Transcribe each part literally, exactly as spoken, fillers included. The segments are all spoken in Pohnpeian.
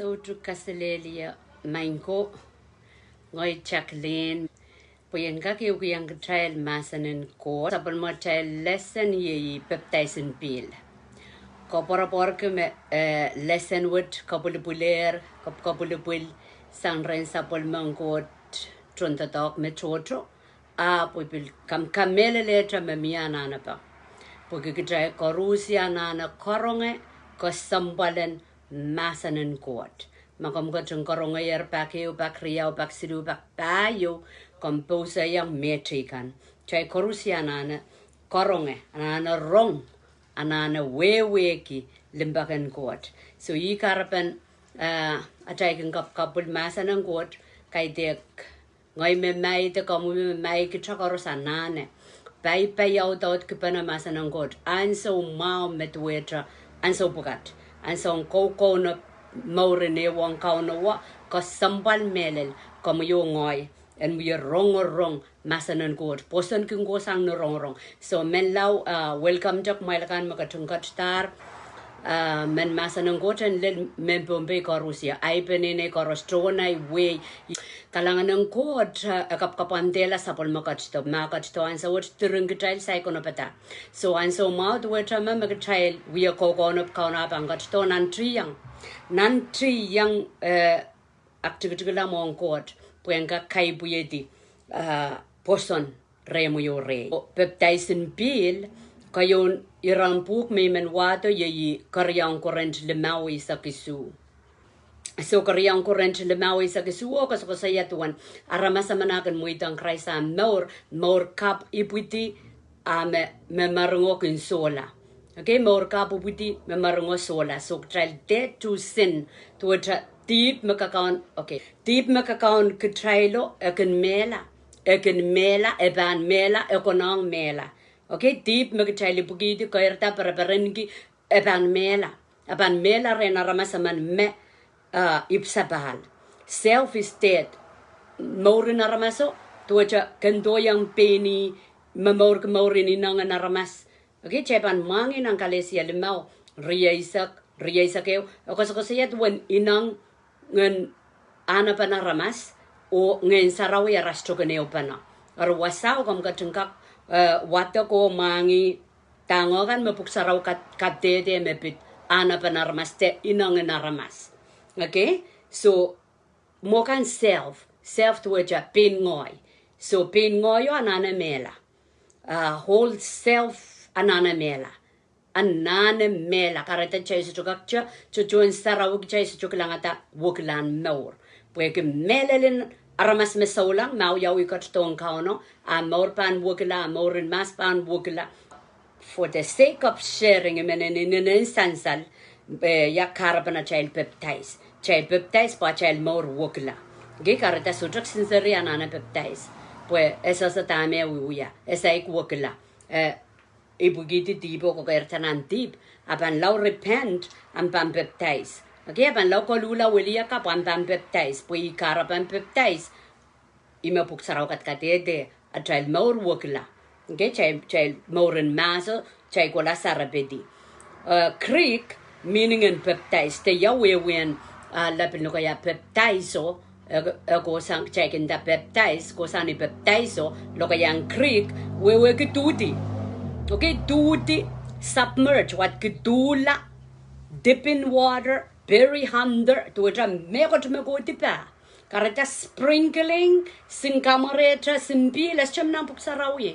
Soutuk kaselehlie maing ko, ngehi Jacqueline. Pwe I en kak ehukihong kitail mahsen en Koht, sapwellimatail lesen iei pepdaisin pihl. Koapworopworki me, eh, lesen wet kapwilipwilehr, kap-, kapwilipwil sang rehn sapwellimen Koht tohn doadoahk me tohto. Ahpw I pil kam-, kamehlelehte me mie anahnepe. Pwehki kitail koaros anahne karonge kesempwalen mahsen en Koht. Ma komw ketin karongehier pak ehu, pak riau, pak siluh, pak pahieu, komw pouseiong mehteikan. Kitail koaros anahne karonge, anahne rong, anahne wehwehki limpoak en Koht. So ih kahrepen, eh, atail kin kap-, kapwil mahsen en Koht, kaidehk ngehi me maing de komwi me maing, kitail koaros anahne paipai audaudkipene mahsen en Koht ansou mwahu me duwehte ansou pwukat, ansoun kaukaun mourin ehuong Kauno, kesempwal mehlel komwi oh ngehi en wie rongorong mahsen en Koht, pwoson kin kohsang ni rongorong. So menlau, uh, welcome de kumwail akan me ketin ketidahr, uh, mehn mahsen en Koht en lel mehn Pohnpei koaros, ahi peneinei koaros, tohn ahi wehi. Kalahngan en Koht, uh, e kapwkapwandehla sapwellime ketido, ma ketido ansou wet diren kitail saikinte pada. So ansou mwahu duwehte me, me kitail wie kaukaunop Kauno, pahn ketido nan tiong, nan tiong, eh, aktikitikla mwohn Koht pwehn kak kaipwihedi, ah, pwoson rehmwi oh rehi. Pepdaisin pihl, keieun iren pwuhk me I men wahdo iei keriaun Korint limau eisek isuh. So keriaun Korint limau eisek isuh o koasokoasoia duwen aramas emen a kin mweidohng Krais ah mour, mour kapw ipwidi, ah me, me meringo kin sohla. Okay, mour kapw ipwidi, me meringo sohla. So kitail dead to sin, duwehte dihp me kakaun, okay, dihp me kakaun kitailo e kin mehla, e kin mehla, e pahn mehla, e konehng mehla. Okay, dihp me kitail ipwikihdi, keirda, pereperenki, e pahn mehla, e pahn mehla rehn aramas emen me, ah, ipwsapahl. Self is dead. Mourin aramaso, duwehte kendohiong pein ih, me mourki mourin inengen aramas. Okay, kitail pahn mwahngih nan Kalesia limau, rieisek, rieisek ehu, e koasokoasoia duwen inengen ahnepen aramas oh Ngehn Sarawi aramas tohn ehupene. Eri wasao komw ketin kak, eh, wadek oh mwahngih dahme kan me Pwuhk Sarawi kat-, kadehde me pid ahnepen aramas de inengen aramas. Okay? So, mwo kan self, self duwehte pein ngehi. So, pein ngehi o anahne mehla. Ah, whole self anahne mehla. Anahne mehla, kahrehda kitail sohte kak, kitail, kitail tohn sarawi kitail sohte kilangada wekilahn mour. Pwehki mehlel en aramas me souleng, ma wiawi ketidohn Kauno, ah mour pahn wekila, ah mourin mahs pahn wekila. For the sake of sharing, I men inenen sansal, eh, ia kahrepen atail pepdais. Kitail pepdais pwe atail mour wekila. Okay, kahrehda sohte kisin seri anahne pepdais. Pwe e sehse dahme e wiewia, e saik wekila. Eh, ipwikihdi dihp oh kekeirda nan dihp, a pahn lao repent, a pahn pepdais. Okay, a pahn lao koluhla weliakapw, a pahn pepdais, pwe ih kahrepen pepdais, ih me Pwuhk Sarawi kadkadehde, atail mour wekila. Okay, kitail, kitail mourin mahso, kitail kohla sarepedi. Eh, Greek meaning en pepdais, de ia wehwehn, ah, lepin lokaia pepdaiso, eh, eh, kohsang, kitail kin nda pepdais, kohsang ni pepdaiso, lokaiahn Greek, wehwehki duhdi. Okay, duhdi, submerge, wadki duhla, dip in water, bury under, duwehte mehkot me kohdi pah. Kahrehda sprinkling, sin kamwerehte, sin pihl, e sohte mi nan Pwuhk Sarawi.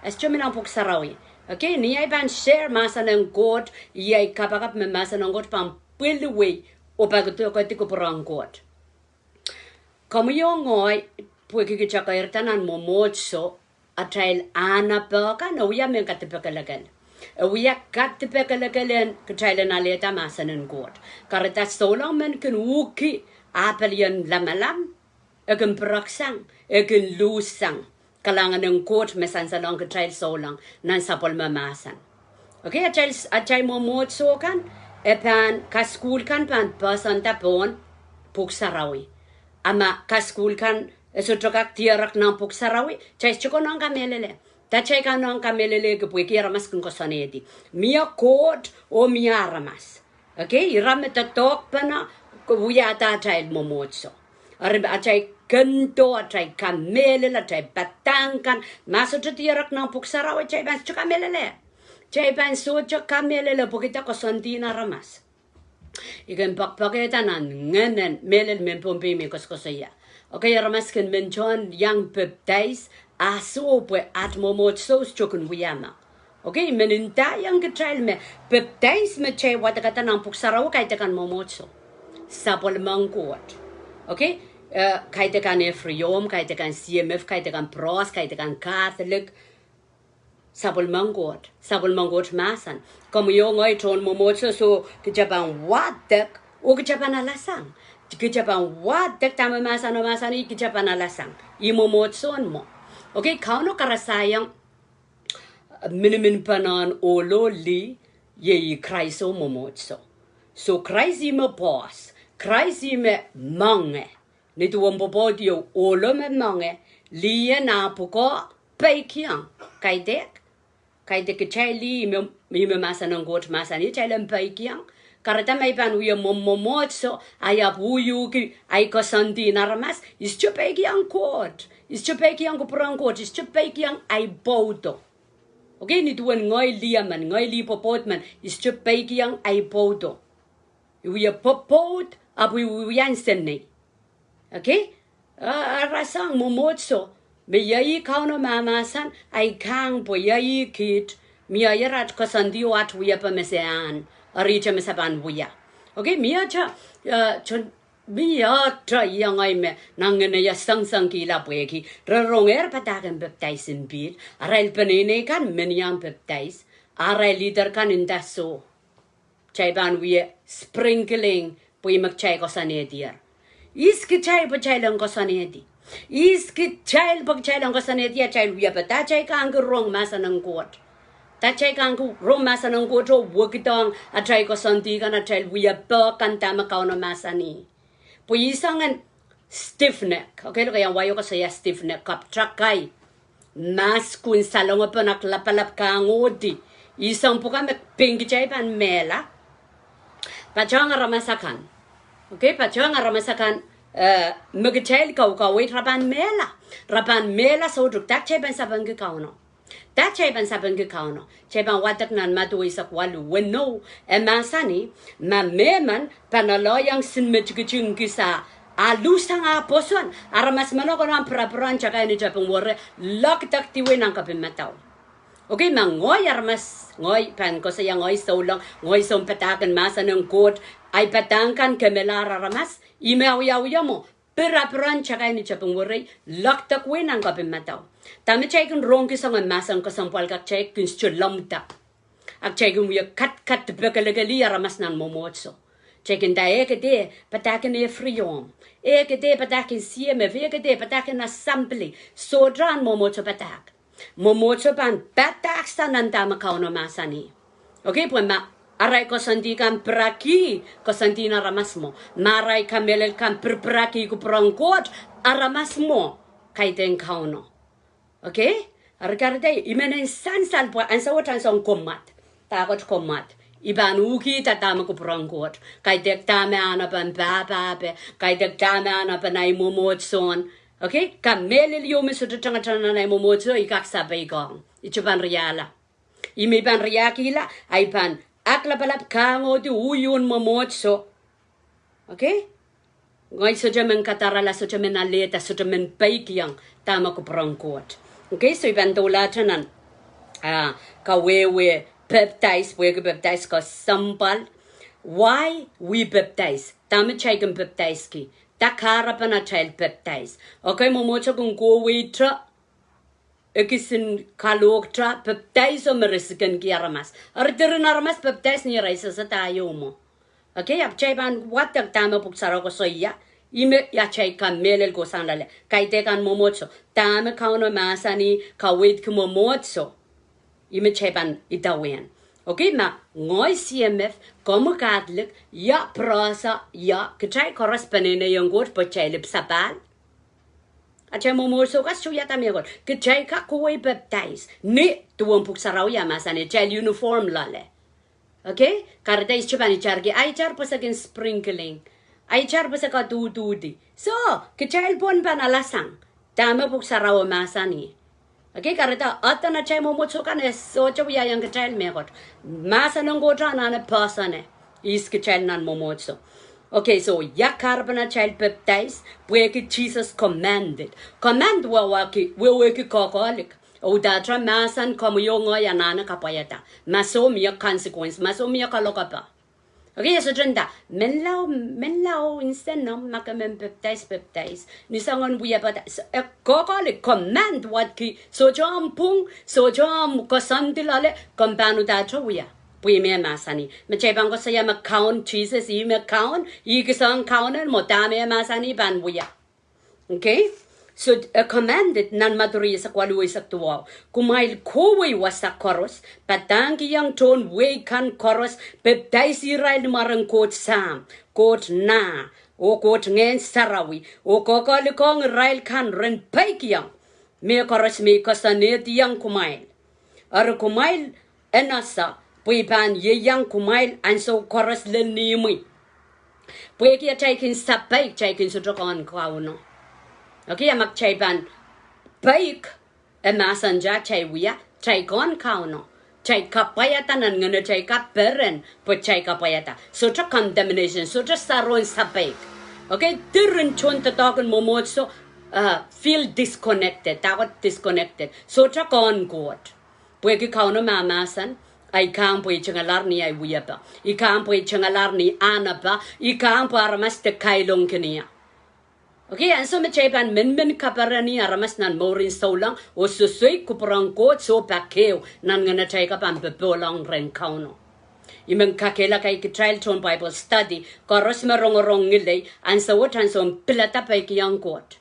E sohte mi nan Pwuhk Sarawi. Okay, ni ahi pahn share mahsen en Koht, iei ahi kapakap me mahsen en Koht pahn pwilwei oh pahn kede, kede kupwuren Koht. Komwi oh ngehi, pwehki kitail keirda nan mwomwohdiso, atail ahnepe kan, e wia mehn kadipekelekel. E wia kadipekelekel en kitail en alehda mahsen en Koht. Kahrehda souleng men kin uhki ah pelien lamalam, e kin pireksang, e kin luhssang kalahngan en Koht me sansalohng kitail souleng nan sapwellime mahsen. Okay, atail, atail mwomwohdiso kan, e pahn, kasukuhl kan pahn poahsoanda pohn Pwuhk Sarawi. A ma kasukuhl kan e sohte kak dierek nan Pwuhk Sarawi, kitail sohte konehng kamehlele. Dah kitail konehng kamehlelehki? Pwehki aramas kin koasoanehdi, mie Koht oh mie aramas. Okay, ira me doadoahkpene, wiahda atail mwomwohdiso. Eri atail kendo, atail kamehlel, atail padahk kan, ma sohte dierek nan pwuhk sarawi, kitail pahn sohte kamehlele. Kitail pahn sohte kamehlele pwehki koasoandi en aramas. I kin poakepoakehda nan ngehnen mehlel mehn Pohnpei me koasokoasoia. Okay, aramas kin men tohn iang pepdais, a soh pwe aht mwomwohdiso sohte kin wia me. Okay, men ndaiong kitail me pepdais me kitail wadekada nan pwuhk sarawi kaidehn mwomwohdiso. Sapwellimen Koht. Okay, eh, kaidehn Ephraim, kaidehn C M F, kaidehn Bros, kaidehn Catholic. Sapwellimen Koht, sapwellimen Koht mahsen. Komwi oh ngehi tohn mwomwohdiso, so kitail pahn wadek, oh kitail pahn alasang. Kitail pahn wadek dahme mahsen, mahsen, kitail pahn alasang. Ih mwomwohdiso mwo. Okay, Kauno karasaiong miniminpen ohl oh lih, iei Krais oh mwomwohdiso. So Krais ih me boss, Krais ih me moange. Ni duwen pwopwoud ieu ohlo me moange, lih en ah pwukoa peikiong. Kaidehk, kaidehk kitail lih me, me mahsen en Koht mahsanih kitail en peikiong. Kahrehda ma I pahn wia mwomwohdiso, I ahpw uhki ahi koasoandi en aramas, I sohte peikiong Koht, I sohte peikiong kupwuren Koht, I sohte peikiong ahi pwoudo. Okay, ni duwen ngehi lih emen, ngehi lih pwopwoud men, I sohte peikiong ahi pwoudo. I wia pwopwoud, ahpw I wia nsenei. Okay? A, a rasehng mwomwohdiso, me iei Kauno mahmahsen, ahi kahng pwe iei kiht, mie aht koasoandi oh aht wiepe me se ahn, eri ihte me se pahn wia. Okay, mie ahte, eh, tohn, mie ahte iang ahi me, nan ngehn ia sangsanghkihla pwehki, re rongehr padahk en pepdais en pihl, arail peneinei kan men iang pepdais, arail leader kan nda soh. Kitail pahn wia sprinkling, pwe ih me kitail koasoanehdier. Ihs kitail pwe kitail en koasoanehdi. Ihs kitail pwe kitail en koasoanehdi, atail wia padahk, kitail kangki rong mahsen en Koht. Kitail kangki rong mahsen en Koht oh wekidong atail koasoandi kan, atail wiepe kan dahme Kauno mahsanih. Pwe ih soangen stiff neck. Okay, lokaia wai oh koasoia stiff neck, kapwtakai. Maskun, salongepen, aklapalap, kahng oh di. Ih soang pwukat me pein kitail pahn mehla. Patehng aramas akan. Okay, patehng aramas akan, eh, me kitail kaukaweid re pahn mehla. Re pahn mehla soutuk, dah kitail pahn sapengki Kauno. Dah kitail pahn sapengki Kauno. Kitail pahn wadek nan Madiu eisek waluh, weneu, e mahsanih, ma mehmen pahn ale iang sin me tikitik kis a luhsang ah pwoson, aramas men o konehng pirapirahn takain tapin were, lokdekdi wei nan kapin madau. Okay, ma ngehi aramas, ngehi pahn koasoia ngehi souleng, ngehi soun padahk en mahsen en Koht, ahi padahk kan kemelahr aramas, ih me awiawia mwo, pirapirahn takain tapin werei, lokdek wei nan kapin madau. Dahme kitail kin rongki soangen mahsen kesempwal kan, kitail kin sohte lemmwuda. A kitail kin wia katkat dipe kelekelih aramas nan mwomwohdiso. Kitail kin nda, eh, kede padahk en Ephraim, eh, kede padahk en C M F, eh, kede padahk en assembly. Sohte ahn mwomwohdiso padahk. Mwomwohdiso pahn padahk sang nan dahme Kauno mahsanih. Okay, pwe ma arail koasoandi kan piraki koasoandi en aramas mwo, ma arail kamehlel kan pirpiraki kupwuren Koht, aramas mwo, kaidehn Kauno. Okay? Eri kahrehda I men en sansal pwe ansou wet, ansoun komwad, dahkot komwad, I pahn uhkihda dahme kupwuren Koht, kaidehk dahme anahnepen pahpape, kaidehk dahme anahnepen ahi mwomwohdiso. Okay? Kamehlel ieu me sohte tengeteng nan ahi mwomwohdiso, I kak sapeikiong. I sohte pahn riahla. Ih me I pahn riahkihla, ahi pahn aklapalap, kahng oh di, uhiun mwomwohdiso. Okay? Ngehi sohte men kadarala, sohte men alehda, sohte men peikiong dahme kupwuren Koht. Okay, so I pahn doulahte nan, ah, kawehwe pepdais, pwehki pepdais kesempwal. Why we baptize? Dahme kitail kin pepdaiski? Dah kahrepen atail pepdais? Okay, mwomwohdiso kin kohweite, e kisin kalohkte pepdaiso me re sikenki aramas. Eri diren aramas pepdais ni arail sehse da ieu mwo. Okay, ahpw kitail pahn wadek dahme pwuhk sarawi koasoia, ih me atail kamehlel kohsang loale. Kaidehk ahn mwomwohdiso, dahme Kauno mahsanih, kaweidki mwomwohdiso. Ih me kitail pahn idawehn. Okay, ma ngehi C M F, komwi Catholic, ia Protestant, ia, kitail koaros peneinei en Koht pwe kitail ipwsapahl. Atail mwomwohdiso kan sohte wiahda mehkot. Kitail kak kohwei pepdais ni duwen pwuhk sarawi eh mahsanih, kitail uniform loale. Okay? Kahrehda I sohte pahn itarki, ahi itar pwe se kin sprinkling. Ai tar pwe se kak duhduhdi. So, kitail pwon pahn alasang dahme Pwuhk Sarawi mahsanih. Okay, kahrehda, aden atail mwomwohdiso kan e sohte wiahiong kitail mehkot. Mahsen en Koht anahne poahsoane ihs kitail nan mwomwohdiso. Okay, so ia kahrepen atail pepdais, pwehki Jesus commanded. Command wehwehki, wehwehki koakoahlik. Oh udahte mahsen komwi oh ngehi anahne kapwaiada. Ma soh mie consequence, ma soh mie kalokapa. Okay, e sohte nda, menlau, menlau nsenomw ma ke men pepdais, pepdais. Ni soangen wia pepdais, e koakoahlik command wadki, sohte omw pwung, sohte omw koasoandi loale, komw pahn udahte wia. Pwe me mahsanih. Me kitail pahn koasoia me Kaun, Jesus, ih me Kaun, ih kisin Kaun en mwo, dahme mahsanih pahn wia. Okay? So, e commanded nan Madiu eisek waluh eisek duwau. Kumwail kohwei wasa koaros, padahngkihong tohn wehi kan koaros, pepdaisirail ni mwaren Koht Sahm, Koht Nah, oh Koht Ngehn Sarawi, oh koakoahlikiong irail kan ren peikiong mehkoaros me I koasoanehdiong kumwail. Eri kumwail en ese, pwe I pahn ieiang kumwail ansou koaros lel ni imwi. Pwehki atail kin sapeik, atail kin sohte kohn Kauno. Okay, a ma kitail pahn peik, e mahsen te atail wia, atail kohn Kauno. Atail kapwaiada nan ngenetail kaperen, pwe atail kapwaiada. Sohte condemnation, sohte sarohn sapeik. Okay, diren tohn doadoahk en mwomwohdiso, uh, feel disconnected, dahkot disconnected. Sohte kohn Koht. Pwehki Kauno mahmahsen, ahi kahng pwe I tengelahr ni ahi wiepe. I kahng pwe I tengelahr ni ahnepe. I kahng pwe aramas de kailongkin ie. Okay, ansou me kitail pahn menmen kapereni aramas nan mourin souleng, oh sohsoik kupwuren Koht, soh pak ehu, nan ngenetail ka pahn popohlong rehn Kauno. I men kakehlaka kitail tohn Bible study, koaros me rongorong ngilei, ansou wet ansou me pilada peikiong Koht.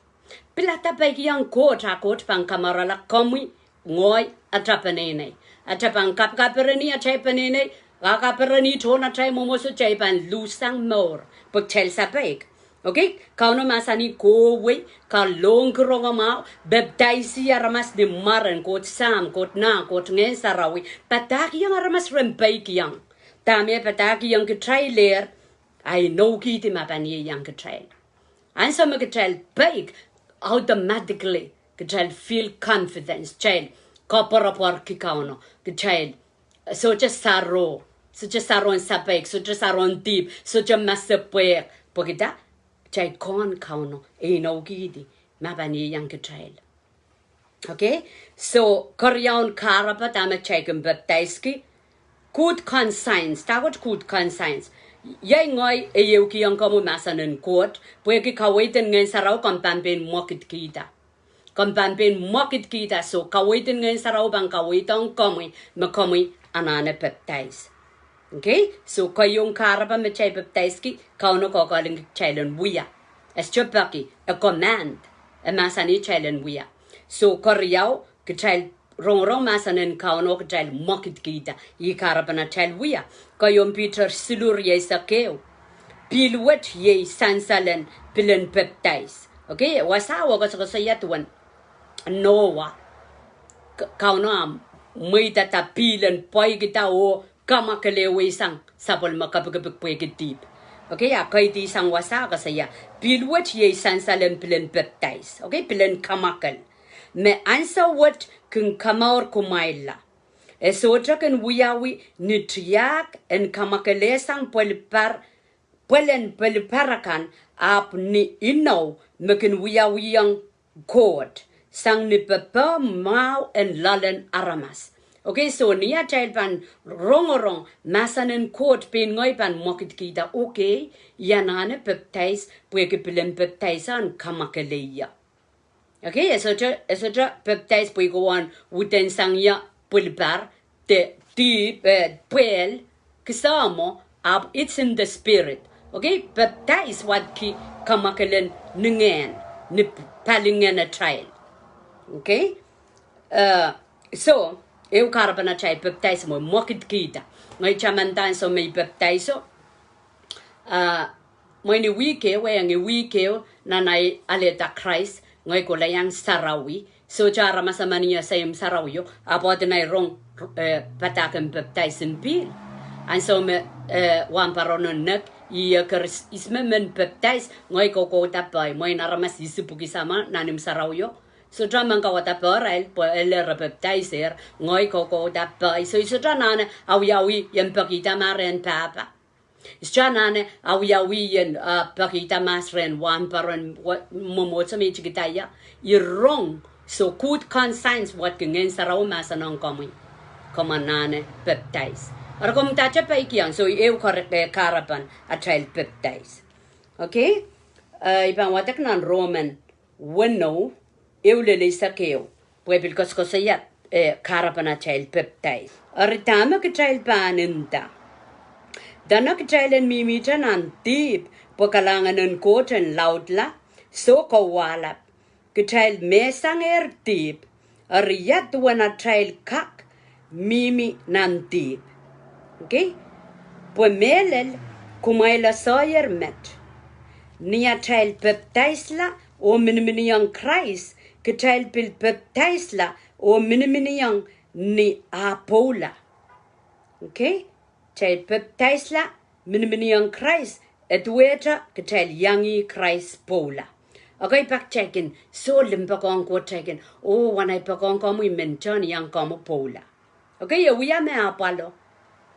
Pilada peikiong Koht, a Koht pahn kamourala komwi, ngehi, atail peneinei. Atail pahn kapkapereni atail peneinei, kapkapereni tohn atail mwomwohdiso, kitail pahn lusang mour, pwe kitail sapeik. Okay, Kauno mahsanih kohwei, kalohngki rongamwahu, pepdaisi aramas ni mwaren Koht Sahm, Koht Nah, Koht Ngehn Sarawi, padahkihong aramas ren peikiong. Dahme padahkihong kitailehr, a inoukihdi ma pahn ieiang kitail. Ansou me kitail peik, automatically kitail feel confidence, kitail koapworopworki Kauno, kitail sohte saroh, sohte sarohn sapeik, sohte sarohn dihp, sohte masepwehk, pwehki dah, kitail kohn Kauno, e inoukihdi ma pahn ieiang kitail. Okay? So, keriaun kahrepe dahme kitail kin pepdaiski, good conscience, dahkot good conscience. Iei ngehi ehukihong komwi mahsen en Koht, pwehki kaweid en Ngehn Sarawi komw pahn pein mwekidkihda. Komw pahn pein mwekidkihda, so kaweid en Ngehn Sarawi pahn kaweidohng komwi, me komwi anahne pepdais. Okay? So, keieun kahrepe me kitail pepdaiski, Kauno koakoahlingki kitail en wia. E sohte peki, e command, e mahsanih kitail en wia. So, keriau, kitail rongorong mahsen en Kauno kitail mwekidkihda, ih kahrepen atail wia. Keieun Piter siluh rieisek ehu. Pihl wet iei sansalen pilen pepdais. Okay, wasa e koasokoasoia duwen Noah. K-, Kauno ah mweidada pihl en pweikihda oh kamwakelehwei sang sapwellime kapikipik pwehki dihp. Okay, a kaidehn sang wasa koasoia. Pihl wet iei sansalen pilen pepdais. Okay, pilen kamwakel. Me ansou wet kin kamour kumwailla. E sohte kin wiawi ni tiahk en kamwakelehsang pwelipar, pwelen pwelipar akan, ahpw ni inou me kin wiawihong Koht, sang ni pepehm mwahu en loalen aramas. Okay, so ni atail pahn rongorong mahsen en Koht pein ngehi pahn mwekidkihda, okay, I anahne pepdais, pwehki pilen pepdais en kamwakeleie. Okay, e sohte, e sohte pepdais pwe I kohwei en widen sang ie pwelipar, de dihp, eh, pwehl, kisehmwo, ahpw it's in the spirit. Okay, pepdais wadki kamwakelen ni ngehn, ni palingehn atail. Okay? Eh, so, ehu kahrepen atail pepdais mwo, mwekidkihda. Ngehi tamanda ansou me I pepdaiso, ah, mwein wihk ehu, eh, ngehi wihk ehu nan ahi alehda Krais, ngehi kohla iang sarawi. Sohte aramas emen iei esehier sarawi o, ahpw e nda I rong, eh, padahk en pepdais en pihl. Ansou me, eh, wahnpoaron o nek, Ih eker ihs me men pepdais, ngehi kokouda pehi, mwein aramas ihs pwukisama nan imw sarawio. Sohte men kauwada pehrail pwe ele re pepdaisehr, ngehi kokouda pehi. So I sohte anahne awiawi ien pekihda mahs rehn pahpa. I sohte anahne awiawi ien, uh, pekihda mahs rehn wahnpoaron, mwomwohdiso me I tikida ie. I rong. So good conscience wet kin Ngehn Sarawi mahsanihong komwi, komw anahne pepdais. Eri komw dahte peikiong, so ehu kar-, eh, kahrepen atail pepdais. Okay? Eh, I pahn wadek nan Roman weneu, ehu lel eisek ehu, pwe pil koasokoasoia, eh, kahrepen atail pepdais. Eri dahme kitail pahn nda? Dene kitail en mihmihte nan dihp pwe kalahngan en Koht en laudla, soh, kowahlap. Kitail mehsangehr dihp, eri ia duwen atail kak mihmi nan dihp? Okay? Pwe mehlel, kumwail eseier met. Ni atail pepdaisla oh miniminiong Krais, kitail pil pepdaisla oh miniminiong ni ah pwoula. Okay? Kitail pepdaisla, miniminiong Krais, e duwehte kitail iang ih Krais pwoula. Okay, pak kitail kin soh limpoakohng Koht, kitail kin, oh, wen ei poakohng komwi, I men dehr iang komwi pwoula. Okay, e wia me apwalo.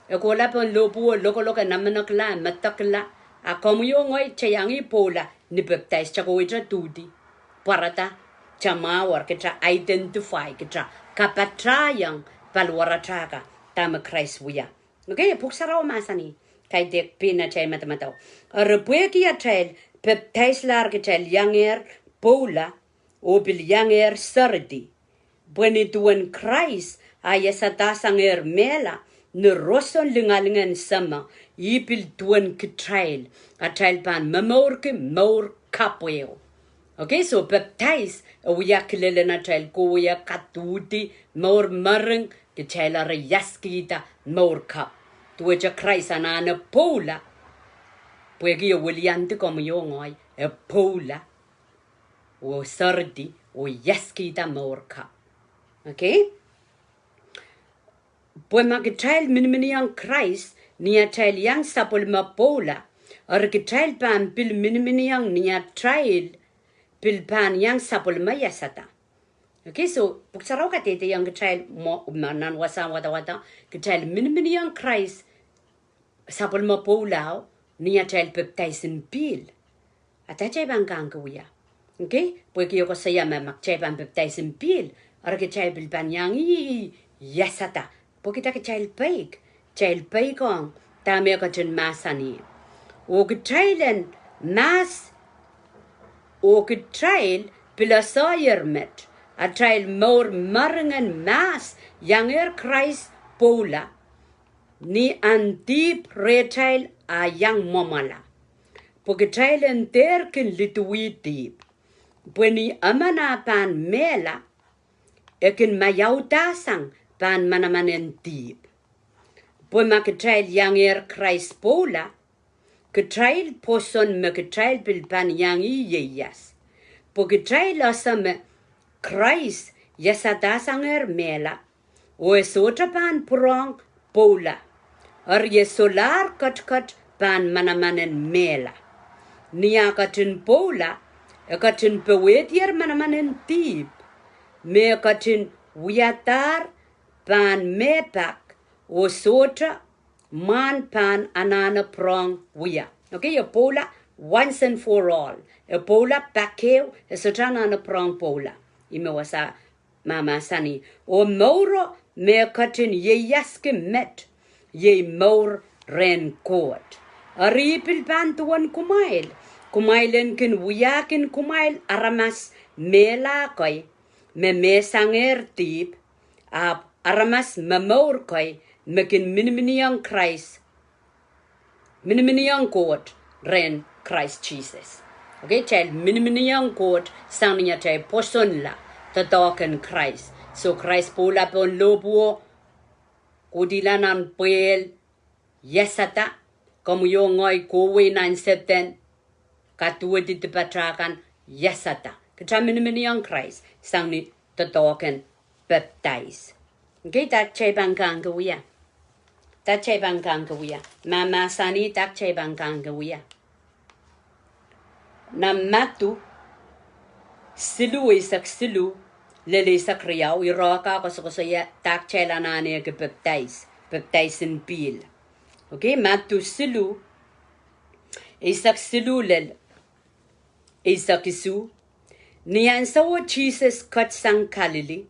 E kohla pohn lohpwuo, lokolok, e namenekla, e medekla. A komwi oh ngehi kitail iang ih pwoula ni pepdais, kitail kohwei duhdi. Pwarada, kitail mwahu, kita identify, kita kapatahiong paliwarata kan, dahme Krais wia. Okay, Pwuhk Sarawi mahsanih, kaidehk pil atail madamadau. Eri pwehki atail pepdaislahr kitail iangehr pwoula, oh pil iangehr seridi. Pwe ni duwen Krais a iasadahsangehr mehla ni roson lingalingan Seme, ih pil duwen kitail, atail pahn momourki mour kapw ehu. Okay, so pepdais e wia kilelen atail kohwei, kaduhdi, mour mering, kitail eri iaskihda mour kapw. Duwehte Krais anahne pwoula, pwehki e weliandi komwi oh ngehi, e pwoula, oh seridi, oh iaskihda mour kapw. Okay? Pwe ma kitail miniminiong Krais ni atail iang sapwellime pwoula, eri kitail pahn pil miniminiong ni atail pil pahn iang sapwellime iasada. Okay, so Pwuhk Sarawi kadehdehiong kitail mwo, ma nan wasahn wadawad, kitail miniminiong Krais sapwellime pwoula ni atail pepdais en pihl. A dahte I pahn kak wia? Okay, pwehki e koasoia me ma kitail pahn pepdais en pihl, eri kitail pil pahn iang ih iasada. Pwehki kitail peik, kitail peikiong dahme e ketin mahsanih. Oh kitail en mahs, oh kitail pil eseier met, atail mour mering en mahs iangehr Krais pwoula, ni ahn dihp rehtail a iang mwomwala. Pwe kitail en dehr kin lidui dihp. Pwe ni emen a pahn mehla, e kin maiaudahsang pahn manaman en dihp. Pwe ma kitail iangehr Krais pwoula, kitail pwoson me kitail pil pahn iang ih ieias. Pwe kitail ese me Krais iasadahsangehr mehla, oh e sohte pahn pwurehng pwoula. Eri e solahr ketiket pahn manaman en mehla. Ni ah ketin pwoula, e ketin powehdier manaman en dihp, me e ketin wiadahr pahn mehpak, oh sohte mwahn pahn anahne pwurehng wia. Okay, e pwoula once and for all. E pwoula pak ehu, e sohte anahne pwurehng pwoula. Ih me wasa mahmahsanih. Oh mouro me e ketin ieiaski met, iei mour rehn Koht. Eri pil pahn duwen kumwail, kumwail en kin wiahkin kumwail aramas mehla kei, me mehsangehr dihp, ahpw aramas momour kei, me kin miniminiong Krais, miniminiong Koht rehn Krais Sises. Okay, kitail miniminiong Koht sang ni atail pwosonla doadoahk en Krais. So Krais pwoula pohn lohpwuo, kohdihla nan pwehl, iasada, komwi oh ngehi kohwei nan sehdan, kaduwedi dipatail kan, iasada. Kitail miniminiong Krais sang ni doadoahk en pepdais. Okay, dahte I pahn kak wia? Dah kitail pahn kak wia? Ma mahsanih, dah kitail pahn kak wia? Nan Madiu siluh eisek siluh lel eisek riau, ire kan koasokoasoia dah kitail anahne ki pepdais, pepdais en pihl. Okay, Madiu siluh eisek siluh lel eisek isuh. Ni ansouo Sises ketsang Kalili,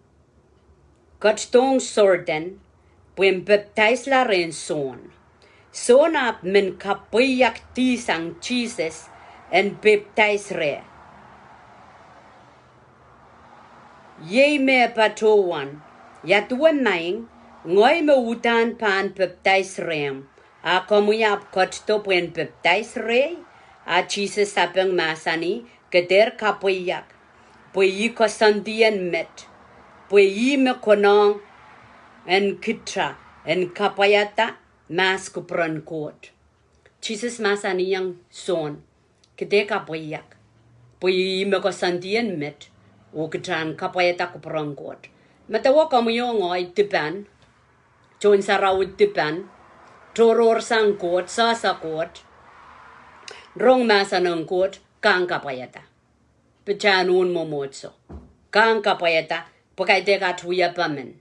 ketidohng Sordan, pwehn pepdaisla rehn Sohn. Sohn ahpw men kapweiakdi sang Sises en pepdais reh: Iei me patohwan, ia duwe maing, ngehi me uhdahn pahn pepdais rehmw, a komwi ahpw ketido pwehn pepdais rehi? A Sises sapeng mahsanih, Ke dehr kapweiak, pwe ih koasoandi en met, pwe ih me konehng en kita en kapwaiada mahs kupwuren Koht. Sises mahsanihong Sohn, Ke dehr kapweiak, pwe ih me koasoandi en met, oh kita en kapwaiada kupwuren Koht. Medewe komwi oh ngehi dipan, tohn sarawi dipan, tohrohrsang Koht, sehse Koht, rong mahsen en Koht, kak kapwaiada. Pwe kitail en mwomwohdiso, kak kapwaiada, pwe kaidehk atail wiepe men.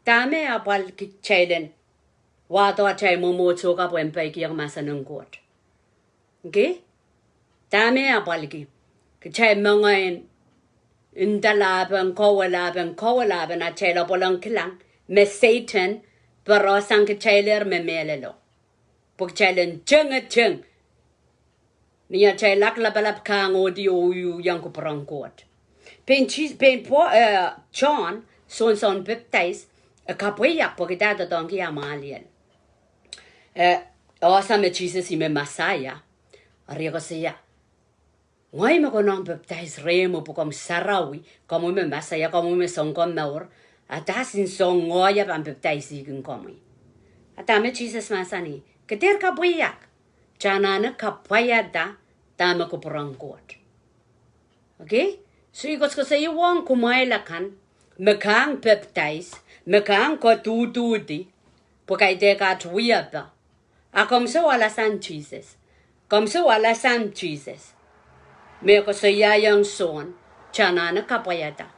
Dahme apwalki kitail en wahdo atail mwomwohdiso kan pwehn peikiong mahsen en Koht? Okay? Dahme apwalki kitail mengei en ndalahpen, kawelahpen, kawelahpen atail apwal en kilang me Sehdan poarosang kitailehr me mehlelo, pwe kitail en tengeteng ni atail lak lapalap, kak ngohdi oh uhdi iang kupwuren Koht. Pein Sis-, pein Pau-, eh, Sohn, Sohn Soun Pepdais, e kapweiak pwehki e doadoahngki ah mwahliel. Eh, e ese me Sises ih me Mesaia. Eri e koasoia, Ngehi me konehng pepdais rehmw pwe komw sarawi, komwi me Mesaia, komwi me sounkomour, a dahme soh ngehi pahn pepdaisihkin komwi? A dahme Sises mahsanih? Ke dehr kapweiak, kitail anahne kapwaiada dahme kupwuren Koht. Okay? So I koasokoasoia ong kumwail akan me kak pepdais, me kak kohduhduhdi, pwe kaidehk atail wiepe. A komw sou alasang Sises. Komw sou alasang Sises me koasoiaiong Sohn, kitail anahne kapwaiada.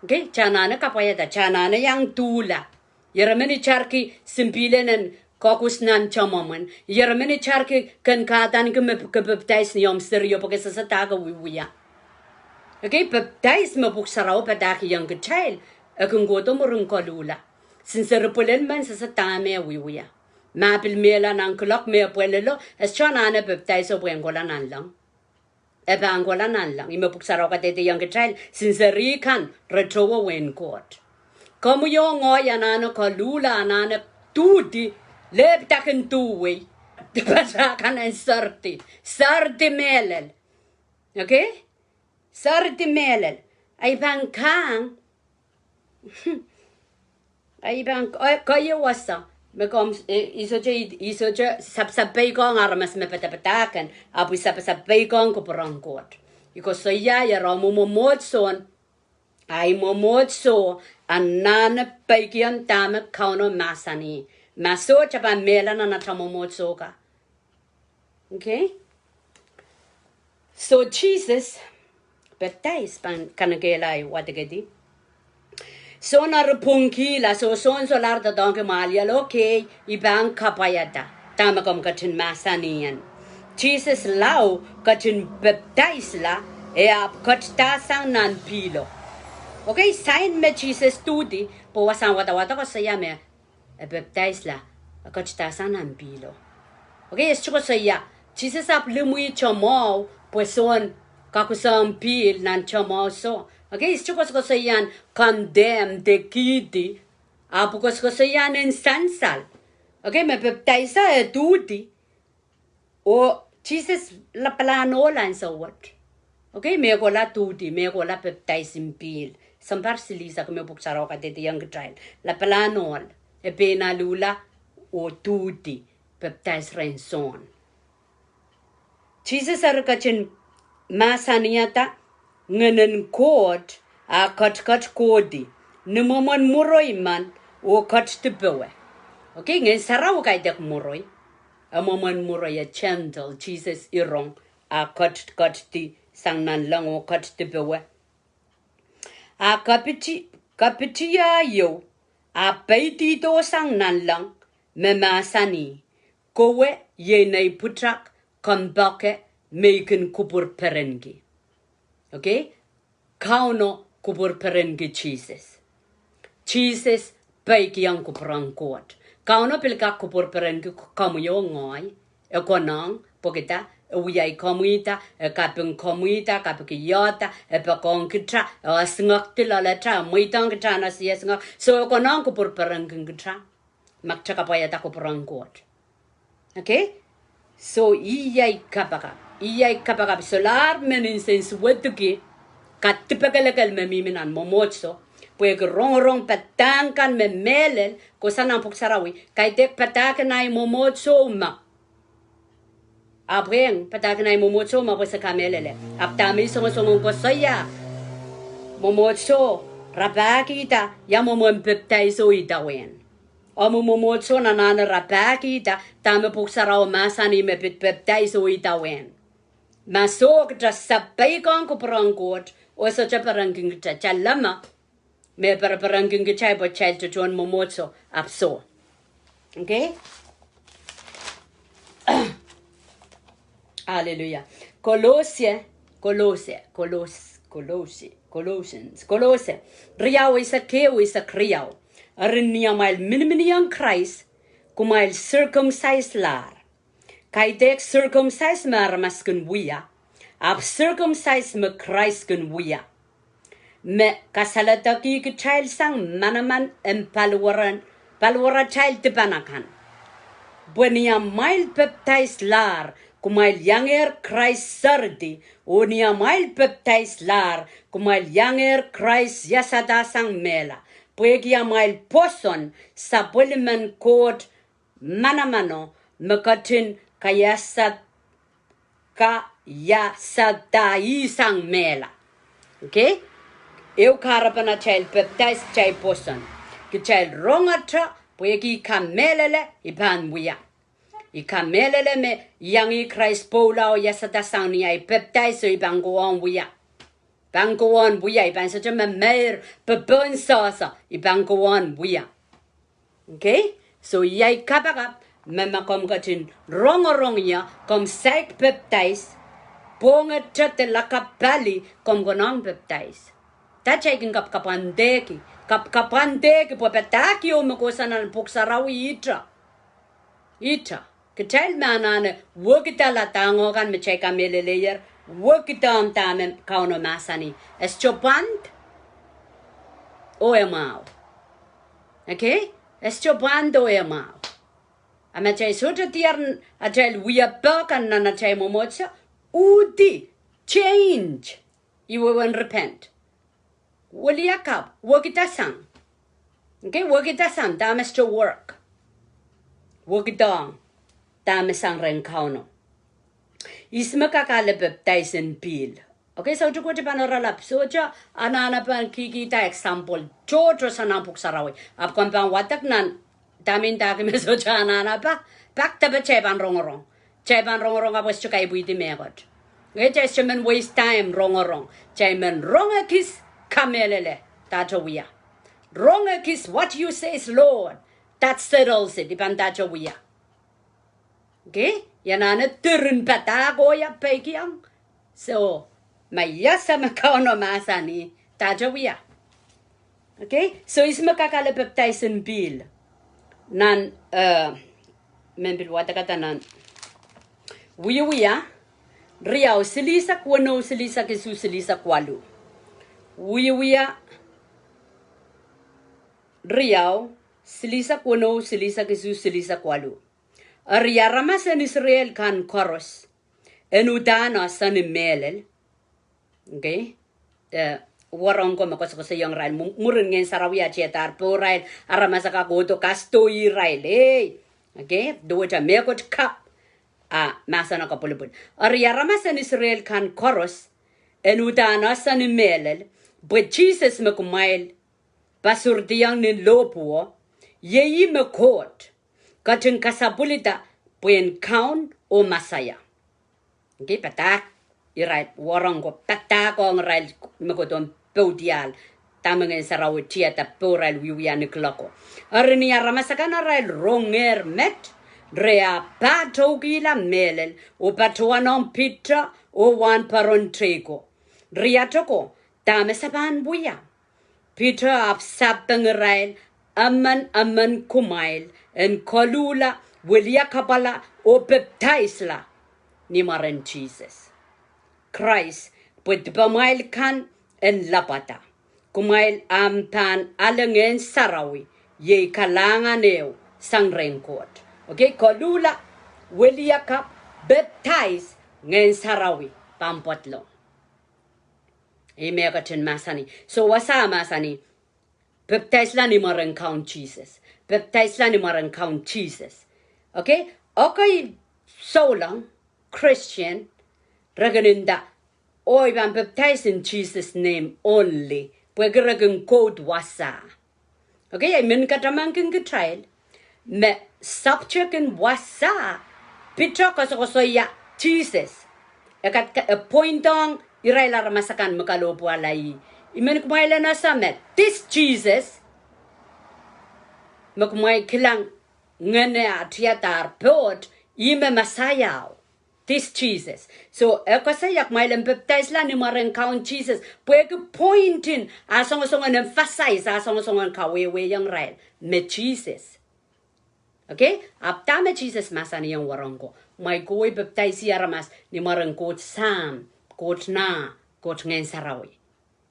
Okay, kitail anahne kapwaiada, kitail anahne iang duhla. Ire men itarki simpihlen en koakus nan tamwomwen. Ire men itarki ken kadaniki me ke pepdais ni omw serio pwe ke sehse dahme ke wiewia. Okay, pepdais me Pwuhk Sarawi padahkihong kitail, e kin kohdo mwurin koluhla. Since eri pwelel men sehse dahme e wiewia. Ma pil mehla nan kuloak me pwelelo, e sohte anahne pepdaiso pwehn kohla nanleng. E pahn kohla nanleng. Ih me Pwuhk Sarawi kadehdehiong kitail, since eri kan re towe wehin Koht. Komwi oh ngehi anahne koluhla, anahne duhdi, lepdakin duhwei, dipatail kan en seridi, seridi mehlel. Okay? Seridi mehlel. Ahi pahn kang Ahi pahn, eh, keieu wasa me komw, eh, I sohte, I sohte sapasapeikiong aramas me padapadahk kan, ahpw I sapasapeikiong kupwuren Koht. I koasoia ire mwomwohdiso, ahi mwomwohdiso anahne peikiong dahme Kauno mahsanih. Ma soh, kitail pahn mehla nan atail mwomwohdiso kan. Okay? So Sises, pepdais pahn kanekehla ahi wadekedi. Sohn eri pwungkihla, so Sohn solahr doadoahngki mwahliel, okay, I pahn kapwaiada dahme komw ketin mahsanihong. Sises lao ketin pepdaisla, e ahpw ketidasang nan pihlo. Okay, sain me Sises duhdi, pwe wasahn wadawad koasoia me e pepdaisla, e ketidasang nan pihlo. Okay, e sohte koasoia, Sises ahpw limwih tamwahu, pwe Sohn kakusong pihl nan tamwahu soh. Okay, e sohte koasokoasoia en condemn de kihdi, ahpw koasokoasoia en sansal. Okay, me pepdaiso e duhdi. Oh Sises lapalahn ohl ansou wet. Okay, mehkohla duhdi, mehkohla pepdaisin pihl. Sounpar silihsek me Pwuhk Sarawi kadehdehiong kitail. Lapalahn ohl, e pein aluhla oh duhdi, pepdais rehn Sohn. Sises eri ketin mahsanihada Ngehnen Koht, a ketiket kohdi. Ni mwomwen mwuroi men, oh ketidipowe. Okay, Ngehn Sarawi kaidehk mwuroi. E mwomwen mwuroi, e gentle, Sises irong, a ket, ketidi sang nanleng oh ketidipowe. A kapiti, kapitio, a peidihdo sang nanleng, me mahsanih, Kowe iei nei pwutak kompoake me I kin kupwur perenki. Okay? Kauno kupwur perenki Sises. Sises peikiong kupwur en Koht. Kauno pil kak kupwur perenki komwi oh ngehi. E konehng, pwehki dah? E wiahiong komwi dah, e kaping komwi dah, kapikihda, e poakohng kitail, e esingek di loalatail, e mweidohng kitail nan siesingek. So e konehng kupwur perenki kitail. Ma kitail kapwaiada kupwur en Koht. Okay? So iei ai kapakap. Iei ai kapakap solahr men nsensuwedki kadipekelekel me mihmi nan mwomwohdiso. Pwehki rongorong padahk kan me mehlel, kosonned nan Pwuhk Sarawi, kaidehk padahk en ahi mwomwohdiso me. Ahpw e padahk en ahi mwomwohdiso me pwe se kamehlele. Ahpw dahme I songosong en koasoia, mwomwohdiso rapahkihda ia mwomwen pepdaiso idawehn. Omw mwomwohdiso anahne rapahkihda dahme Pwuhk Sarawi mahsanih me pid pepdaiso idawehn. Ma soh, kitail sapeikihong kupwur en Koht, oh sohte perenki kitail, kitail leme me pereperenki kitail pwe kitail tohn mwomwohdiso, ahpw soh. Okay? Hallelujah. Kolose, Kolose, Kolos-, Kolose, Colossians, Kolose riau eisek ehu, eisek riau. Eri ni amwail miniminiong Krais, kumwail circumcise lahr. Kaidehk circumcise me aramas kin wia, ahpw circumcise me Krais kin wia. Me kasaledekih kitail sang manaman en paliwar, paliwaratail dipan akan. Pwe ni amwail pepdais lahr, kumwail iangehr Krais seridi, oh ni amwail pepdais lahr, kumwail iangehr Krais iasadasang mehla. Pwehki amwail pwoson, sapwellimen Koht manamano, me ketin kaiasad, kaiasadaisang mehla. Okay? Ehu kahrepen atail pepdais, kitail pwoson. Kitail rongete, pwehki I kamehlele I pahn wia. I kamehlele me I iang Krais pwoula oh iasadasang ni ahi pepdais, oh I pahn kohwong wia. Pahn kohwong wia, I pahn sohte me meir, pepehm sasa, I pahn kohwong wia. Okay? So iei ai kapakap, me ma komw ketin rongorong ie, komw saik pepdais, pwongete de lakapw pali, komw konehng pepdais. Dah kitail kin kapwandehki, kapwandehki pwe padahk ieu me kosonned nan Pwuhk Sarawi ihte. Ihte. Kitail me anahne wekidala dahng kan me kitail kamehlele ie, wekidahng dahme Kauno mahsanih. E sohte pwand oh e mwahu. Okay? E sohte pwand oh e mwahu. A ma kitail sohte diar atail wia pahkan nan atail mwomwohdiso, uhdi, change. Ih wehwehn repent. Weliakapw, wekidasang. Okay, wekidasang dahme sohte work. Wekidahng dahme sang rehn Kauno. Ihs me kak ale pepdais en pihl? Okay, soutik wet I pahn oaralap, sohte anahne pahn kihkihda example tohto sang nan Pwuhk Sarawi. Ahpw komw pahn wadek nan dahme I ndahki me sohte anahne pahn, pak depe kitail pahn rongorong. Kitail pahn rongorong ahpw e sohte kaipwihdi mehkot. Ngehi kitail sohte men waste time rongorong. Kitail men rong ekis, kamehlele, dahte wia. Rong ekis, what you say is Lord, that settles it, I pahn dahte wia. Okay? I anahne diren padahk oh ia peikiong. So, ma ia se me Kauno mahsanih, dahte wia. Okay? So ihs me kak ale pepdais en pihl? Nan, eh, men pil wadekada nan Wiewia riau, silihsek weneu, silihsek isuh, silihsek waluh. Wiewia riau, silihsek weneu, silihsek isuh, silihsek waluh. Eri aramas en Israel kan koaros en uhdahn ese ni mehlel. Okay? Eh, wahnpoaron ko me koasokoasoiong irail, mw-, mwurin Ngehn Sarawi a tihadahr pohrail, aramas akan kohdo kasdo irail, ei. Okay? Duwehte mehkot kapw, a mahseno kapwulopwul. Eri aramas en Israel kan koaros en uhdahn ese ni mehlel, pwe Sises me kumwail pasurdiong ni lohpwuo, iei ih me Koht ketin kasapwilida pwehn Kaun oh Mesaia. Okei, padahk irail wahnpoaron ko, padahk ong irail me kohdohn poudiahl dahme Ngehn Sarawi tiada pohrail wiewia ni kiloko. Eri ni aramas akan arail rongehr met, re ahpw pahtoukihla mehlel oh patohwanohng Piter oh wahnpoaron tei ko, riat oko, dahme se pahn wia? Piter ahpw sapeng irail, emen emen kumwail en koluhla, wiliakapwala oh pepdaisla ni mwaren Sises Krais, pwe dipamwail kan en lapwada. Kumwail ahpw pahn ale Ngehn Sarawi, iei kalahngan ehu sang rehn Koht. Okei, koluhla, wiliakapw, pepdais, Ngehn Sarawi pahn pedolong. Ih me e ketin mahsanih. So wasa mahsanih, pepdaisla ni mwaren Kaun Sises. Pepdaisla ni mwaren Kaun Sises. Okei, ekei souleng Christian, re kin nda, oh I pahn pepdais in Jesus' name only, pwehki re kin quote wasa. Okei, I men katamankin kitail me subject en wasa, Piter koasokoasoia Sises. E kat, e pointohng irail aramas akan me kalohpwuwala ih. I men kumwail en ese me this Jesus me kumwail kilang ngehne ah tiadahr pwoat, ih me Mesaia o. This Jesus. So e koasoia kumwail en pepdaisla ni mwaren Kaun Sises, pwehki pointin ah songosongen emphasize, ah songosongen kawehwehiong irail me Sises. Okei, ahpw dahme Sises mahsanihong wahnpoaron ko? Kumwail kohwei pepdaisi aramas ni mwaren Koht Sahm, Koht Nah, Koht Ngehn Sarawi.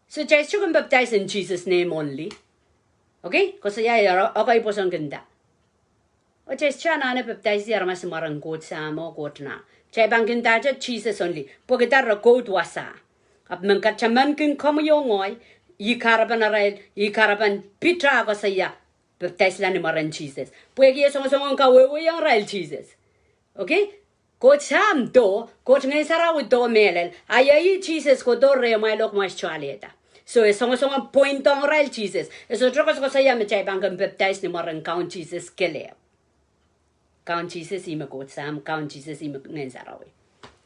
So kitail sohte kin pepdais in Jesus' name only. Okei, koasoia, ekei pwoson kin nda, oh kitail sohte anahne pepdaisi aramas ni mwaren Koht Sahm oh Koht Nah. Kitail pahn kin ndahte Jesus only, pwehki dah, re quote wasa. Ahpw men katamankin komwi oh ngehi, ih kahrepen arail, ih kahrepen Piter koasoia, pepdaisla ni mwaren Sises, pwehki e songosongen kawehwehiong irail Sises. Okei, Koht Sahm do, Koht Ngehn Sarawi do mehlel, a iei Sises kohdo rehmwail oh kumwail sohte alehda. So e songosongen pointohng irail Sises. E sohte koasokoasoia me kitail pahn kin pepdais ni mwaren Kaun Sises kelehpw. Kaun Sises ih me Koht Sahm, Kaun Sises ih me Ngehn Sarawi.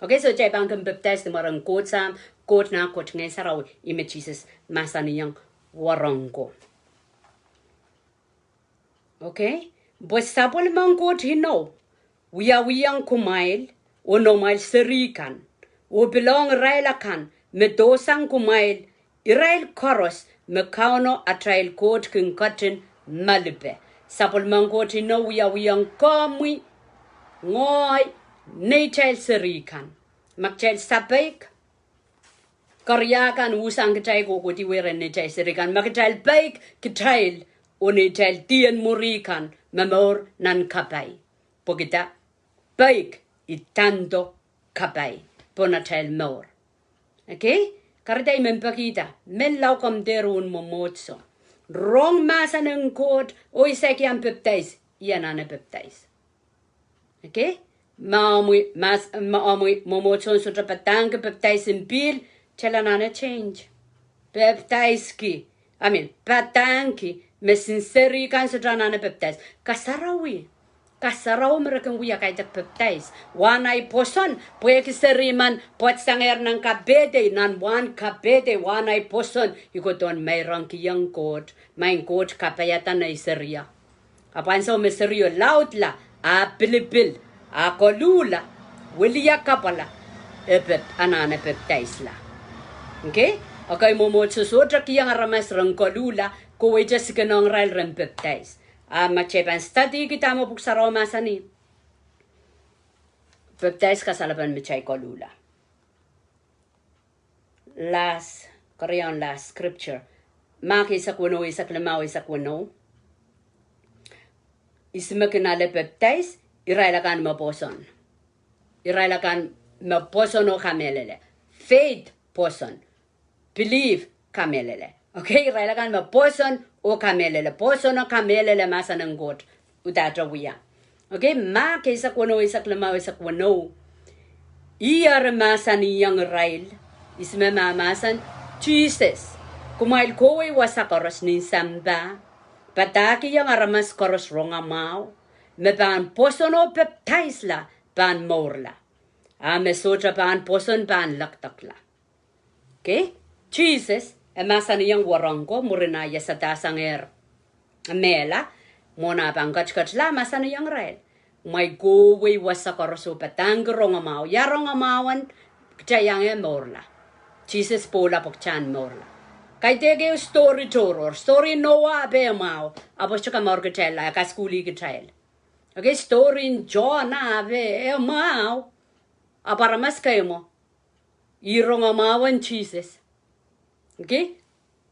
Okei, so kitail pahn kin pepdais ni mwaren Koht Sahm, Koht Nah, Koht Ngehn Sarawi, ih me Sises mahsanihong wahnpoaron ko. Okei, pwe sapwellimen Koht inou wiawiong kumwail oh noumwail seri kan, oh pilohng irail akan me dohsang kumwail, irail koaros me Kauno atail Koht kin ketin malipe. Sapwellimen Koht inou wiawiong komwi, ngehi, neitail seri kan. Ma kitail sapeik, keria kan unsang kitail kohkohdi wehwehn neitail seri kan. Ma kitail peik, kitail oh neitail dien mwuri kan me mour nan kapai. Pwehki dah? Peik idando kapai pohn atail mour. Okei, kahrehda I men pekihda, menlau komw dehr un mwomwohdiso, rong mahsen en Koht oh I saik iang pepdais, I anahne pepdais. Okei, ma omwi, ma omwi mwomwohdiso sohte padahngki pepdaisin pihl, kitail anahne change. Pepdaiski, I mean, padahngki me sin seri kan sohte anahne pepdais. Kasarawi, kasarawi me re kin wia kaidehk pepdais. Wahn ahi pwoson, pwehki seri men pwoat sangehr nan kapehdei, nan wahn kapehdei, wahn ahi pwoson, I kohdohn meirongkihong Koht, Maing Koht, kapaiada nei serio. Ahpw ansou me serio laudla, ah pilipil, ah koluhla, wiliakapwala, e pep, anahne pepdaisla. Okei, ekei mwomwohdiso sohte kihong aramas ren koluhla, koweite sikenohng irail ren pepdais. A ma kitail pahn studyki dahme Pwuhk Sarawi mahsanih, pepdais kasalepen me kitail koluhla. Last, keriaun last scripture, Mark eisek weneu, eisek limau, eisek weneu. Ihs me kin ale pepdais? Irail akan me pwoson. Irail akan me pwoson oh kamehlele. Faith, pwoson. Believe, kamehlele. Okei, irail akan me pwoson oh kamehlele. Pwoson oh kamehlele mahsen en Koht, udahte wia. Okei, Mark eisek weneu, eisek limau, eisek weneu. Ih eri mahsanihong irail, ihs me mahmahsen? Sises. Kumwail kohwei wasa koaros nin sampah, padahkihong aramas koaros rongamwahu, me pahn pwoson oh pepdaisla pahn mourla, a me sohte pahn pwoson pahn lekdekla. Okay? Sises e mahsanihong wahnpoaron ko mwurin ah iasadasangehr mehla, mwohn ah pahn ketiketla, mahsanihong irail: Kumwail kohwei wasa koaros oh padahngki rongamwahu. Ia rongamwahu en kitail iang eh mourla? Sises pwoula pwe kitail en mourla. Kaidehk ehu story tohrohr, story Noah ape mwahu, ahpw sohte kamour kitail, a kaskuhlih kitail. Okay, story John ape mwahu, ahpw aramas kei mwo, ih rongamwahu en Sises. Okay?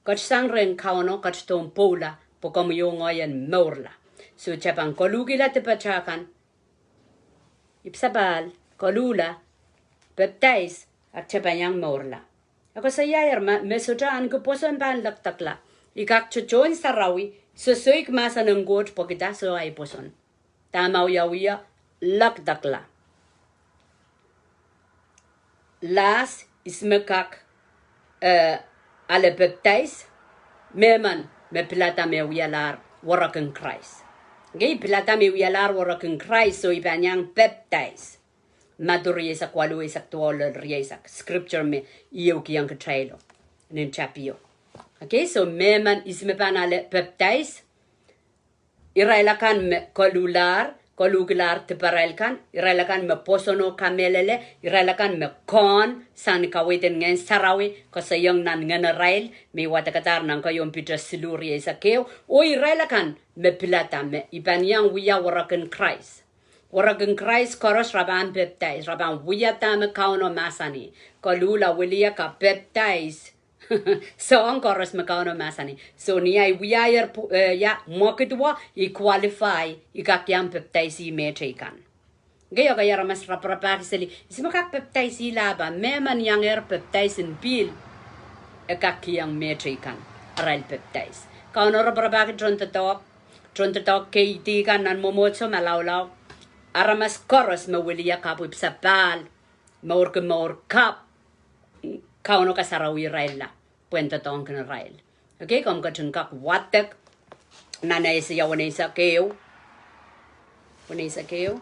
Ketsang rehn Kauno, ketidohn pwoula pwe komwi oh ngehi en mourla. So kitail pahn koluhkihla dipatail kan, ipwsapahl, koluhla, pepdais, a kitail pahn iang mourla. E koasoiaier me, me sohte ahneki pwoson pahn lekdekla. I kak tohn sarawi, sosoik mahsen en Koht pwehki dah? Soh, ahi pwoson. Dahme e wiawihda? Lekdekla. Lahs, ihs me kak, eh, ale pepdais? Mehmen me pilada me wialahr werek en Krais. Okay, pilada me wialahr werek en Krais, so I pahn iang pepdais. Madiu rieisek waluh, eisek duwau lel rieisek, scripture me I ehukihong kitailo nin tapio. Okay, so mehmen, ihs me pahn ale pepdais? Irail akan me koluhlahr, koluhkilahr diparail kan, irail akan me pwoson oh kamehlele, irail akan me kohn sang ni kaweid en Ngehn Sarawi koasoiong nan ngenerail, me I wadekadahr nan keieun Piter siluh rieisek ehu, oh irail akan me pilada me I pahn iang wia werek en Krais. Werek en Krais koaros, re pahn pepdais, re pahn wia dahme Kauno mahsanih. Koluhla, wiliakapw, pepdais. Soahng koaros me Kauno mahsanih. So ni ahi wiahier pw-, eh, ia, mwekid wet, I qualify, I kak iang pepdaisih mehteikan. Okay, okay, aramas raparapahki seli, ihs me kak pepdaisihla? Ahpw mehmen iangehr pepdais en pihl, e kak kihong mehteikan arail pepdais. Kauno raparapahki tohndoadoahk, tohndoadoahk keidi kan nan mwomwohdiso malaulau. Aramas koaros me wiliakapw, ipwsapahl, mourki mour kapw, Kauno kasarawi irailla pwehn doadoahngkin irail. Okay, komw ketin kak wadek nan Aiseia weneisek ehu. Weneisek ehu.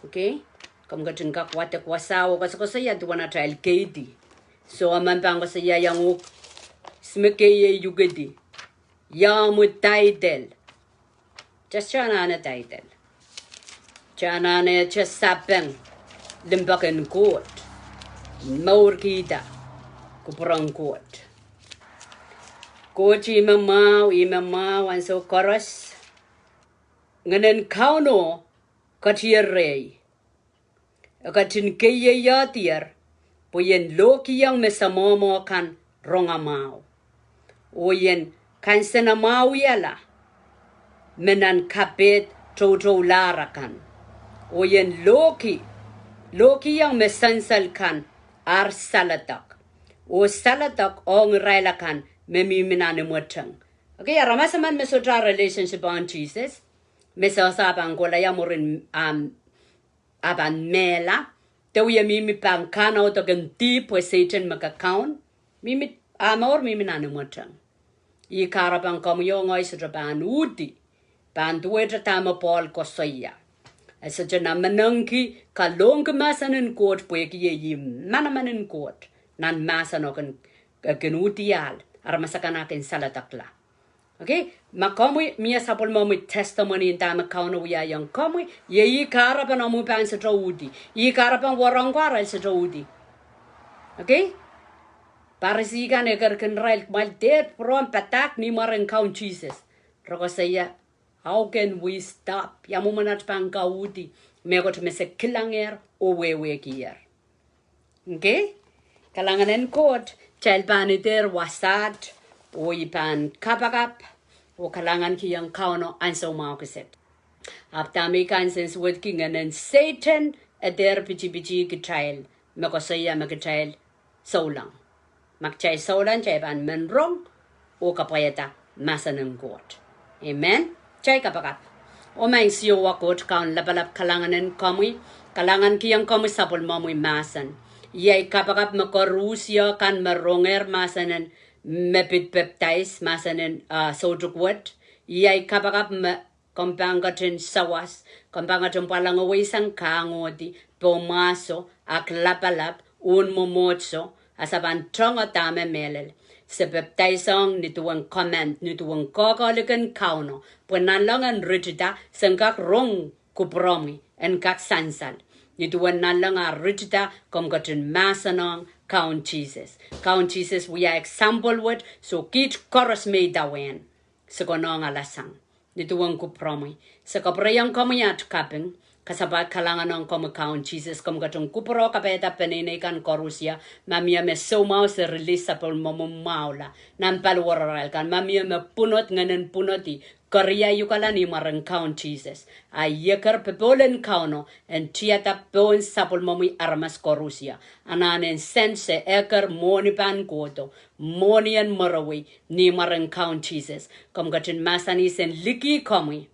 Okay, komw ketin kak wadek wasa oh koasokoasoia duwen atail keidi. So, emen pahn koasoia iang uhk, ihs me keiei ukedi? Ia omwi title? Kitail anahne title. Kitail anahne sapeng: Limpoak en Koht. Mourkihda kupwuren Koht. Koht ih me mwahu, ih me mwahu ansou koaros. Ngehnen Kauno ketier rehi. E ketin keieiohdier pwe I en lohkihong me samwohmwo kan rongamwahu, oh I en kansenamwahuiala me nan kapehd toutoulahr akan, oh I en lohki, lohkihong me sansal kan ar saledek, oh saledek ong irail akan me mihmi nan imweteng. Okay, aramas emen me sohte relationship ong Sises, me sehse ah pahn kohla ia mwurin, um, ah pahn mehla, de wie mihmi pahn kahnaudoken dihp pwe Sehdan me kakaun, mihmi, ah mour mihmi nan imweteng. Ih kahrepen komwi oh ngehi sohte pahn uhdi, pahn duwehte dahme Pohl koasoia. E sohte namanengki kalohngki mahsen en Koht pwehki ih manaman en Koht. Nan mahsen o kin, kin uhdiahl, aramas akan kin saledekla. Okay, ma komwi mie sapwellimomwi testimony en dahme Kauno wiahiong komwi, iei ih kahrepen omwi pahn sohte uhdi. Ih kahrepen wahnpoaron ko arail sohte uhdi. Okay? Parisi kan ekerkin irail, kumwail dehr pwurehng padahk ni mwaren Kaun Sises. Re koasoia, how can we stop? Ia mwomwen atail pahn kak uhdi mehkot me se kilangehr oh wehwehkier? Okay? Kalahngan en Koht, kitail pahn idehr wasaht, oh I pahn kapakap, oh kalahngankihong Kauno ansou mwahu kiset. Ahpw dahme I kansensuwedki, ngehnen Sehdan e dehr pitipitih kitail, me koasoia me kitail souleng. Ma kitail souleng, kitail pahn men rong oh kapwaiada mahsen en Koht. Amen. Kitail kapakap. Oh maing Siohwa Koht Kaun lapalap, kalahngan en komwi, kalahngankihong komwi sapwellimomwi mahsen. Iei kapakap me koarusie kan me rongehr mahsen en, me pid pepdais, mahsen en, ah, soutik wet. Iei kapakap me komw pahn ketin sawas, komw pahn ketin pwalengeweisang, kahngohdi, pohnmwahso, aklapalap, un mwomwohdiso, a se pahn tongoda me mehlel. Se pepdaisohng nin duwen command, nin duwen koakoalik en Kauno, pwe nanleng en ritida, sen kak rong kupwuromwi, en kak sansal. Nin duwen nanleng ah ritida, komw ketin mahsanihong Kaun Sises. Kaun Sises wia example wet, soh, kiht koaros me idawehn, se konehng alasang. Nin duwen kupwuromwi. Se kapwurehiong komwi at kaping, kasapahl kalahngan ong komwi Kaun Sises, komw ketin kupwure oh kapaiada peneinei kan koarusie, ma mie me soumwahu se release sapwellimomwi mwahula, nan paliwar arail kan, ma mie me pwunod, ngehnen pwunodi, keriaukala ni mwaren Kaun Sises. A I eker popohl en Kauno, en tiada pohn sapwellimomwi aramas koarusie. Anahne en sent se eker mwohni pahn kohdo, mwohnien mwerewei, ni mwaren Kaun Sises. Komw ketin mahsanih sen likih komwi.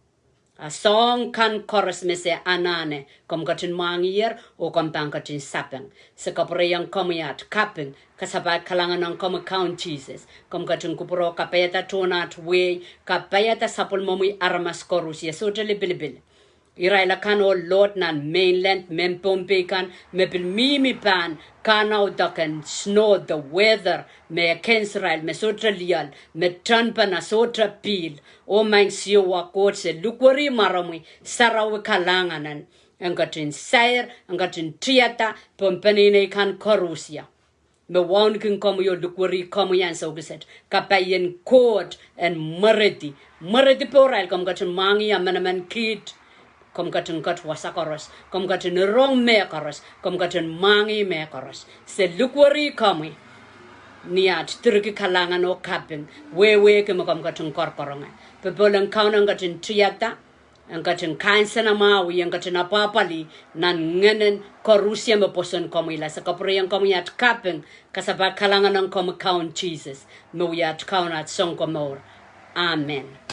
A soahng kan koaros me se anahne, komw ketin mwahngiher, oh komw pahn ketin sapeng. Se kapwurehiong komwi at kaping, kasapahl kalahngan ong komwi Kaun Sises, komw ketin kupwure oh kapaiada tohn at wehi, kapaiada sapwellimomwi aramas koarusie, sohte lipilipil. Irail akan oh load nan mainland, mehn Pohnpei kan, me pil mihmi pahn, kahnaudoken snow, the weather, me ekensirail, me sohte lioal, me tohnpene, sohte pihl. Oh Maing Siohwa Koht, se likwerih mwaromwi sarawi kalahngan en, en ketin sair, en ketin tiada pohn peneinei kan koarusie. Me wauneki komwi oh likwerih komwi ansou kiset. Kapaien Koht en mweredi. Mweredi pohrail, komw ketin mwahngih emenemen kiht. Komw ketin ket wasa koaros. Komw ketin rong mehkoaros. Komw ketin mwahngih mehkoaros. Se likwerih komwi ni at direki kalahngan oh kaping. Wehwehki me komw ketin koarkoaronge. Popohl en Kauno en ketin tiada, en ketin kansenamwahwih, en ketin apwahpwalih nan ngehnen koarusie me pwoson komwihla. Se kapwurehiong komwi at kaping, kasapahl kalahngan ong komwi Kaun Sises, me wia at Kaun, at Sounkomour. Amen.